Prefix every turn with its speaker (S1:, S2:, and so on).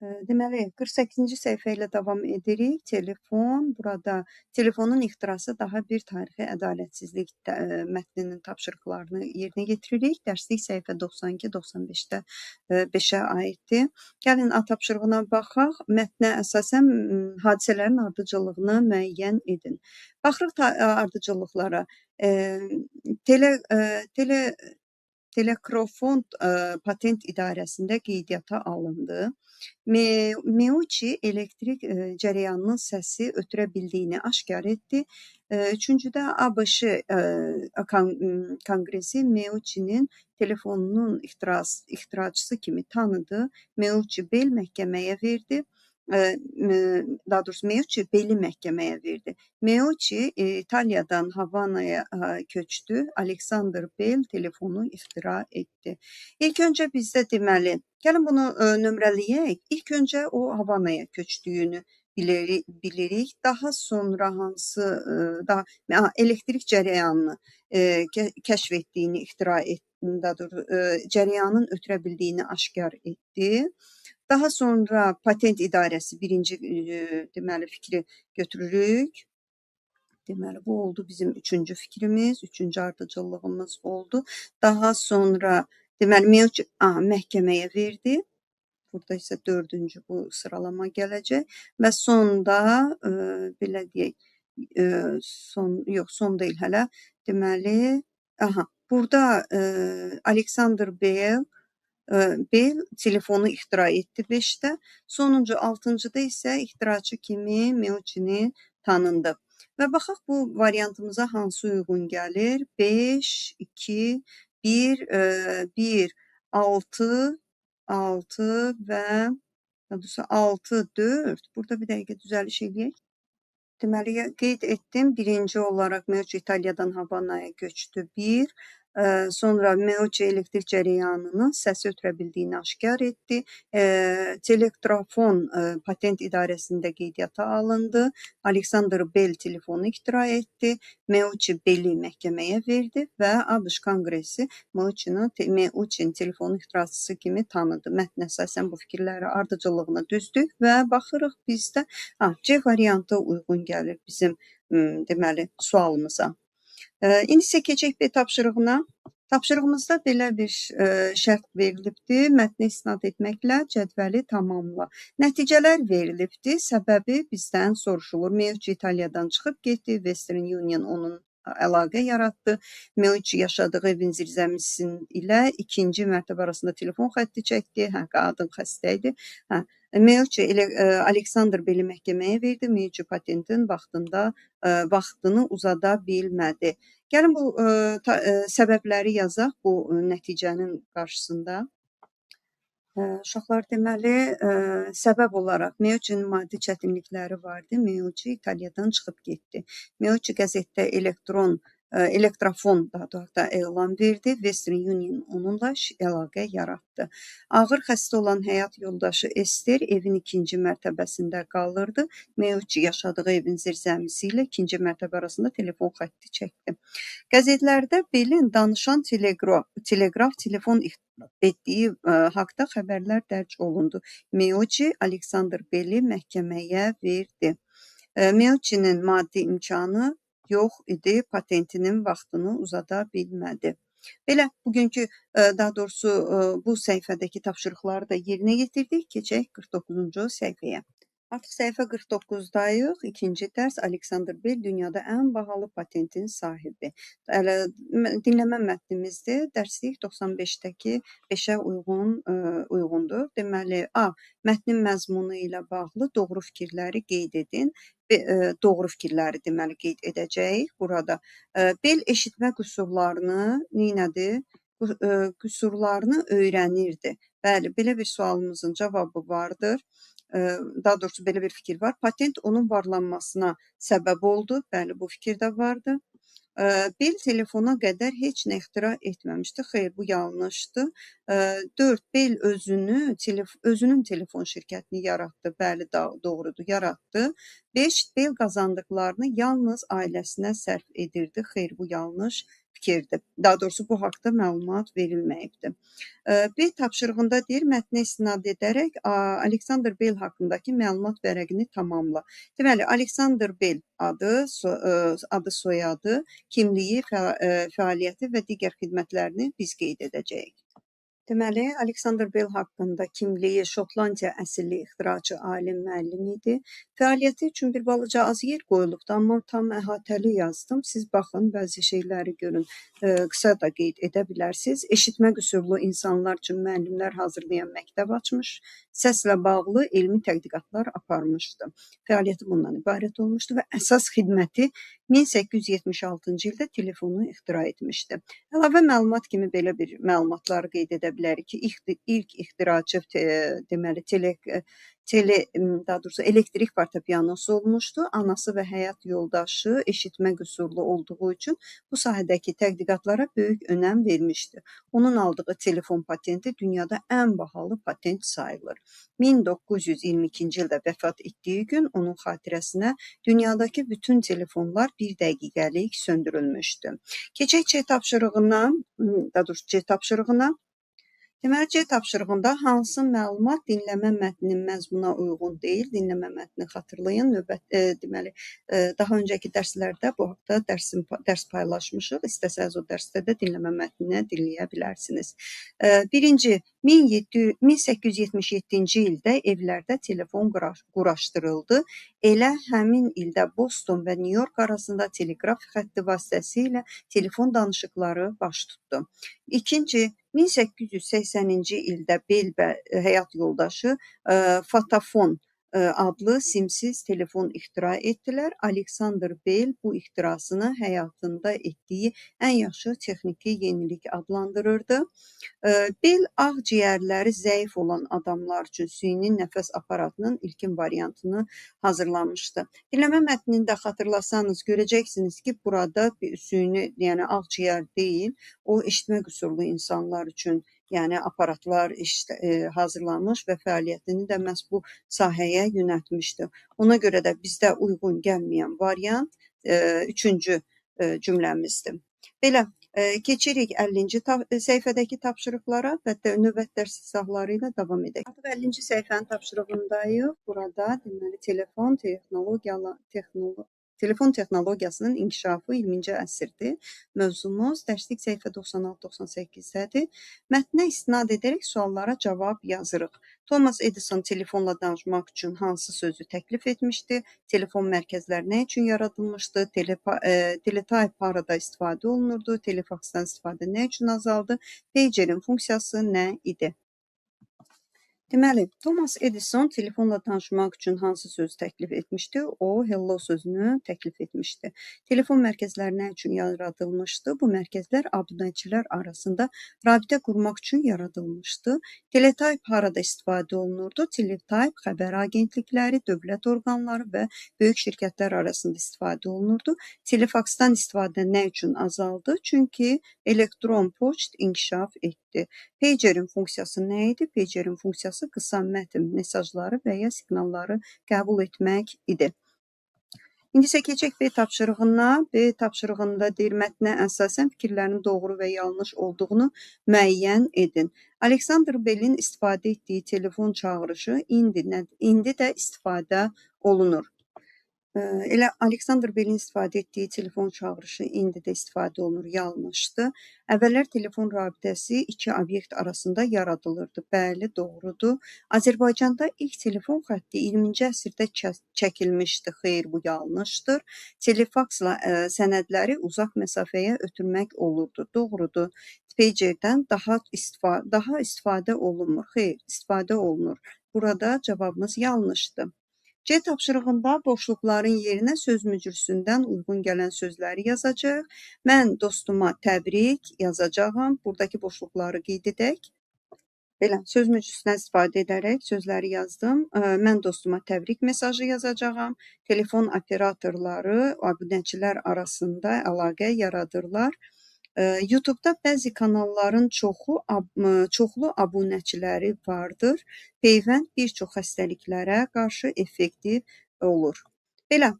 S1: Deməli, 48-ci səhifə ilə davam edirik. Telefon, burada telefonun ixtirası daha bir tarixi ədalətsizlik mətninin tapşırıqlarını yerinə yetiririk. Dərslik səhifə 92-95-də 5-ə aiddir. Gəlin A tapşırığına baxaq. Mətnə əsasən hadisələrin ardıcıllığını müəyyən edin. Baxırıq ardıcıllıqlara. Telekrofon patent idarəsində qeydiyyata alındı. Meucci elektrik cərəyanının səsi ötürə bildiyini aşkar etdi. Üçüncüdə ABŞ Konqresi Meucci'nin telefonunun ixtiraçısı kimi tanıdı. Meucci Bell məhkəməyə verdi. Daha doğrusu Meucci Bell'i məhkəməyə verdi. Meucci İtaliyadan Havanaya köçdü. Alexander Bell telefonu ixtira etdi. İlk öncə bizdə deməli, gəlin bunu nömrələyək. İlk öncə o Havanaya köçdüyünü bilirik. Daha sonra hansı daha elektrik cərəyanını kəşf etdiyini, ixtira etdiyini, daha doğrusu cərəyanın ötürə bildiyini aşkar etdi. Daha sonra patent idarəsi birinci deməli fikri götürürük. Deməli bu oldu bizim üçüncü fikrimiz, üçüncü ardıcıllığımız oldu. Daha sonra deməli Meucci məhkəməyə verdi. Burada isə dördüncü bu sıralama gələcək və sonda belə deyək, son yox, son deyil hələ. Deməli, burada Alexander Bell telefonu ixtira etdi 5-də. Sonuncu, 6-cıda isə ixtiraçı kimi Meucci'ni tanındı. Və baxaq bu variantımıza hansı uyğun gəlir? 5, 2, 1, 1, 6, 6 və 6, 4. Burada bir dəqiqə düzəliş eləyək. Deməli, qeyd etdim. Birinci olaraq Meucci İtaliyadan Havanaya köçdü. 1. Sonra Meucci elektrik cərəyanının səsi ötürə bildiyini aşkar etdi. Telektrofon patent idarəsində qeydiyyata alındı. Alexander Bell telefonu ixtira etdi. Meucci Bell'i məhkəməyə verdi və ABŞ Konqresi Meucci'nin telefonu ixtiraçısı kimi tanıdı. Mətnə əsasən bu fikirləri ardıcıllığını düzdük və baxırıq bizdə C variantı uyğun gəlir bizim deməli sualımıza. İndi isə keçək B tapşırığına. Tapşırığımızda belə bir şərt verilibdir. Mətnə istinad etməklə cədvəli tamamla. Nəticələr verilibdir. Səbəbi bizdən soruşulur. Meucci İtaliyadan çıxıb getdi. Western Union onun əlaqə yaratdı. Meucci yaşadığı evin zirzəmisi ilə ikinci mərtəbə arasında telefon xətti çəkdi. Hə, qadın xəstə idi. Hə. Meucci elə Alexander Bell'i məhkəməyə verdi. Meucci patentin vaxtını uzada bilmədi. Gəlin bu səbəbləri yazaq bu nəticənin qarşısında. Uşaqlar, deməli, səbəb olaraq Meucci'nin maddi çətinlikləri vardı. Meucci İtaliyadan çıxıb getdi. Meucci qəzetdə elektrofon daha doğrusu elan verdi. Western Union onunla əlaqə yaratdı. Ağır xəstə olan həyat yoldaşı Ester evin ikinci mərtəbəsində qalırdı. Meucci yaşadığı evin zirzəmisi ilə ikinci mərtəbə arasında telefon xətti çəkdi. Qəzetlərdə Bellin danışan teleqraf telefon etdiyi haqda xəbərlər dərc olundu. Meucci Alexander Bell'i məhkəməyə verdi. Meucci'nin maddi imkanı yox idi, patentinin vaxtını uzada bilmədi. Belə, bugünkü, daha doğrusu bu səhifədəki tapşırıqları da yerinə yetirdik. Keçək 49-cu səhifəyə. Artıq səhifə 49-dayıq. İkinci dərs Alexander Bell dünyada ən bahalı patentin sahibi. Hələ dinləmə mətnimizdir. Dərslik 95-dəki 5-ə uyğundur. Deməli, A. Mətnin məzmunu ilə bağlı doğru fikirləri qeyd edin. B, doğru fikirləri deməli qeyd edəcəyik burada. Bell eşitmə qüsurlarını neynədi? Qüsurlarını öyrənirdi. Bəli, belə bir sualımızın cavabı vardır. Daha doğrusu belə bir fikir var. Patent onun varlanmasına səbəb oldu. Bəli, bu fikir də vardı. Bell telefona qədər heç nə ixtira etməmişdi. Xeyr, bu yanlışdır. 4. Bell özünün telefon şirkətini yaratdı. Bəli, doğrudur, yaratdı. 5. Bell qazandıqlarını yalnız ailəsinə sərf edirdi. Xeyr, bu yanlış fikirdir. Daha doğrusu bu haqda məlumat verilməyibdir. B tapşırığında deyir, mətnə istinad edərək Alexander Bell haqqındakı məlumat vərəqini tamamla. Deməli, Alexander Bell adı, adı, soyadı, kimliyi, fəaliyyəti və digər xidmətlərini biz qeyd edəcəyik. Deməli, Alexander Bell haqqında kimliyi Şotlandiya əsilli ixtiraçı, alim, müəllim idi. Fəaliyyəti üçün bir balaca az yer qoyulubdu, amma tam əhatəli yazdım. Siz baxın, bəzi şeyləri görün, qısa da qeyd edə bilərsiniz. Eşitmə qüsurlu insanlar üçün müəllimlər hazırlayan məktəb açmış, səslə bağlı elmi tədqiqatlar aparmışdı. Fəaliyyəti bundan ibarət olmuşdu və əsas xidməti 1876-cı ildə telefonu ixtira etmişdi. Əlavə məlumat kimi belə bir məlumatları qeyd edə bilərik ki, ilk ixtiraçı deməli daha doğrusu elektrik fortepianosu olmuşdu. Anası və həyat yoldaşı eşitmə qüsurlu olduğu üçün bu sahədəki tədqiqatlara böyük önəm vermişdi. Onun aldığı telefon patenti dünyada ən bahalı patent sayılır. 1922-ci ildə vəfat etdiyi gün onun xatirəsinə dünyadakı bütün telefonlar bir dəqiqəlik söndürülmüşdü. Keçək C tapşırığına, daha doğrusu C tapşırığına. Deməli, C tapşırığında hansı məlumat dinləmə mətninin məzmuna uyğun deyil? Dinləmə mətnini xatırlayın. Deməli, daha öncəki dərslərdə bu haqda dərs paylaşmışıq. İstəsəniz o dərsdə də dinləmə mətninə dinləyə bilərsiniz. Birinci, 1877-ci ildə evlərdə telefon quraşdırıldı. Elə həmin ildə Boston və New York arasında teleqraf xətti vasitəsilə telefon danışıqları baş tutdu. İkinci, 1880-ci ildə Bell və həyat yoldaşı Fatafon adlı simsiz telefon ixtira etdilər. Alexander Bell bu ixtirasını həyatında etdiyi ən yaxşı texniki yenilik adlandırırdı. Bell ağciyərləri zəif olan adamlar üçün süni nəfəs aparatının ilkin variantını hazırlamışdı. Dinləmə mətnində xatırlasanız görəcəksiniz ki, burada bir süni, yəni ağciyər deyil, o eşitmə qüsurlu insanlar üçün, yəni aparatlar hazırlanmış və fəaliyyətini də məhz bu sahəyə yönəltmişdi. Ona görə də bizdə uyğun gəlməyən variant üçüncü cümləmizdir. Belə, keçirik 50-ci səhifədəki tapşırıqlara və növbət dərs izahları ilə davam edək. Artıq 50-ci səhifənin tapşırığındayıq. Burada deməli, telefon texnologiyasının inkişafı 20-ci əsrdir. Mövzumuz dərslik səhifə 96-98-dədir. Mətnə istinad edərək suallara cavab yazırıq. Thomas Edison telefonla danışmaq üçün hansı sözü təklif etmişdi? Telefon mərkəzləri nə üçün yaradılmışdı? Teletayp harada istifadə olunurdu? Telefaksdan istifadə nə üçün azaldı? Pagerin funksiyası nə idi? Deməli, Thomas Edison telefonla danışmaq üçün hansı sözü təklif etmişdi? O, hello sözünü təklif etmişdi. Telefon mərkəzləri nə üçün yaradılmışdı? Bu mərkəzlər abunəçilər arasında rabitə qurmaq üçün yaradılmışdı. Teletayp harada istifadə olunurdu? Teletayp xəbər agentlikləri, dövlət orqanları və böyük şirkətlər arasında istifadə olunurdu. Telefaksdan istifadə nə üçün azaldı? Çünki elektron poçt inkişaf etdi. Pagerin funksiyası nə idi? Pagerin funksiyası qısa mətn mesajları və ya siqnalları qəbul etmək idi. İndi isə keçək B tapşırığına. B tapşırığında deyir, mətnə əsasən fikirlərin doğru və yanlış olduğunu müəyyən edin. Alexander Bellin istifadə etdiyi telefon çağırışı indi də istifadə olunur. Elə Alexander Bellin istifadə etdiyi telefon çağırışı indi də istifadə olunur, yanlışdır. Əvvəllər telefon rabitəsi iki obyekt arasında yaradılırdı. Bəli, doğrudur. Azərbaycanda ilk telefon xətti 20-ci əsrdə çəkilmişdi. Xeyr, bu yanlışdır. Telefaksla sənədləri uzaq məsafəyə ötürmək olurdu. Doğrudur. Pagerdən daha istifadə olunmur. Xeyr, istifadə olunur. Burada cavabımız yanlışdır. C tapşırığında boşluqların yerinə söz mücrüsündən uyğun gələn sözləri yazacağıq. Mən dostuma təbrik yazacağam. Buradakı boşluqları qeyd edək. Belə, söz mücrüsündən istifadə edərək sözləri yazdım. Mən dostuma təbrik mesajı yazacağam. Telefon operatorları abunəçilər arasında əlaqə yaradırlar. YouTube-da bəzi kanalların çoxlu abunəçiləri vardır. Peyvənd bir çox xəstəliklərə qarşı effektiv olur. Belə,